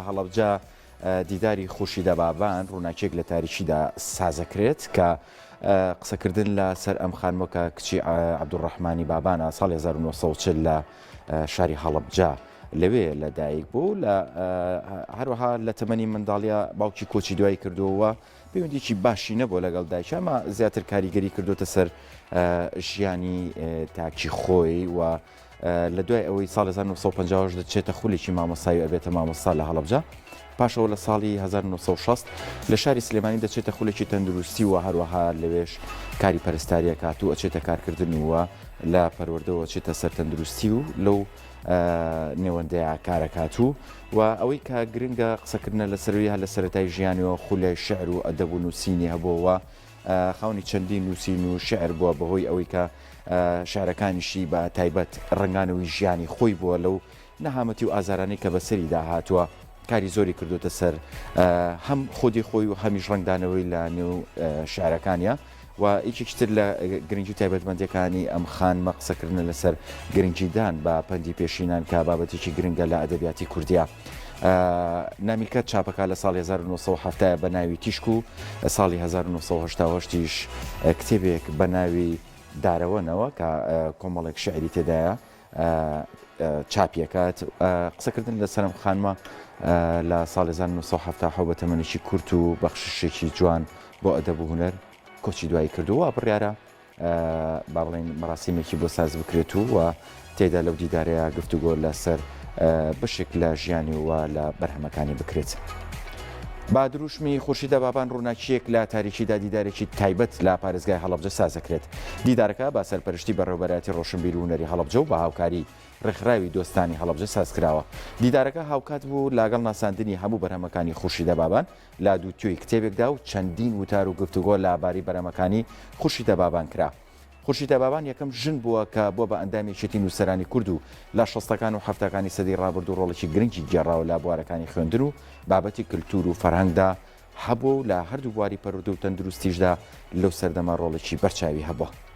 هەڵەبجە دیداری خورشیدە بابان ڕووناکیەک لە تاریکیدا سازەکرێت کە قسەکردن لە سەر ئەم خانمە کە کچی عەبدولڕەحمانی بابانە ساڵی 1940 لە شاری هەڵەبجە لەوێ لە دایک بوو لە هەروەها لە تەمەنی منداڵیا باوکی کۆچی دوای کردووە پەیوەندیکی باشی نەبووە لەگەڵ دایکی ئەمە زیاتر کاریگەری کردوتە سەر ژیانی تاکی خۆی و لە دوای ئەوەی ساڵی 1950 دەچێتە خولێکی مامۆستایی و ئەبێتە مامۆستا لە هەڵەبجە، پاشەوە لە ساڵی 1960 لە شاری سلێمانی دەچێتە خولێکی تەندروستی و هەروەها لەوێش کاری پەرستاری ئەکات و ئەچێتە کارکردن و لە پەروەردەوە ئەچێتە سەر تەندروستی و لەو نێوەندەیە کارەکات و و ئەوەی کە گرنگە قسەکردنە لەسەروی هەر لە سەرەتای ژیانیەوە خولیای شعر و ئەدەب و نووسینی هەبووە خاوەنی چەندین نووسین و شعر بووە بەهۆی ئەوەی کە شعرەکانیشی بە تایبەت ڕەنگانەوەی ژیانی خۆی بووە لەو نەهامەتی و ئازارانەی کە بەسەریدا هاتووە کاری زۆری کردوتە سەر هەم خودی خۆی و هەمیش ڕەنگدانەوەی لە نێو شعرەکانیا و یەکێکی تر لە گرنگی و تایبەتمەندیەکانی ئەم خانمە قسەکردنە لەسەر گرنگیدان بە پەندی پێشینان کە بابەتێکی گرنگە لە ئەدەبیاتی کوردیا. نامیلکە چاپەکە لە ساڵی 1970 بە ناوی تیشک و ساڵی 1988 یش کتێبێک بە ناوی دارەوەنەوە کە کۆمەڵێک شعری تێدایە چاپیەکات. قسەکردن لەسەر ئەم خانمە لە ساڵی 1970 بە تەمەنێکی کورت و بەخششێکی جوان بۆ ئەدەب و هونەر کۆچی دوایی کردووە بڕیارە با بڵێین مەراسیمێکی بۆ ساز بکرێت و و تێدا لەو دیدارەیە گفتوگۆ لەسەر بەشێک لە ژیانی و لە بەرهەمەکانی بکرێت. با دروشمی خورشیدە بابان ڕووناکییەک لە تاریکیدا دیدارێکی تایبەت لە پارێزگای هەڵەبجە سازەکرێت. دیدارەکە بە سەرپەرشتی بەڕێوەبەرایەتی ڕۆشنبیر و هونەری هەڵەبجە و بە هاوکاری ڕێکخراوی دۆستانی هەڵەبجە سازکراوە. دیدارەکە هاوکات بوو لاگەڵ ناساندنی هەموو بەرهەمەکانی خورشیدە بابان لە دوو توێی کتێبێکدا و چەندین وتار و گفتوگۆ لە بارەی بەرهەمەکانی خورشیدە بابان کرا. خورشیدە بابان یەکەم ژن بووە کە بووە بە ئەندامی یەکێتی نووسەرانی کورد و لە شەستەکان و حەفتاکانی سەدەی ڕابردوو ڕۆڵێکی گرنگی گێڕاوە لە بوارەکانی خوێندن و بابەتی کلتوور و فەرهەنگدا هەبووە و لە هەردوو بواری پەروەردە و تەندروستیشدا لەو سەردەمە ڕۆڵێکی بەرچاوی هەبووە.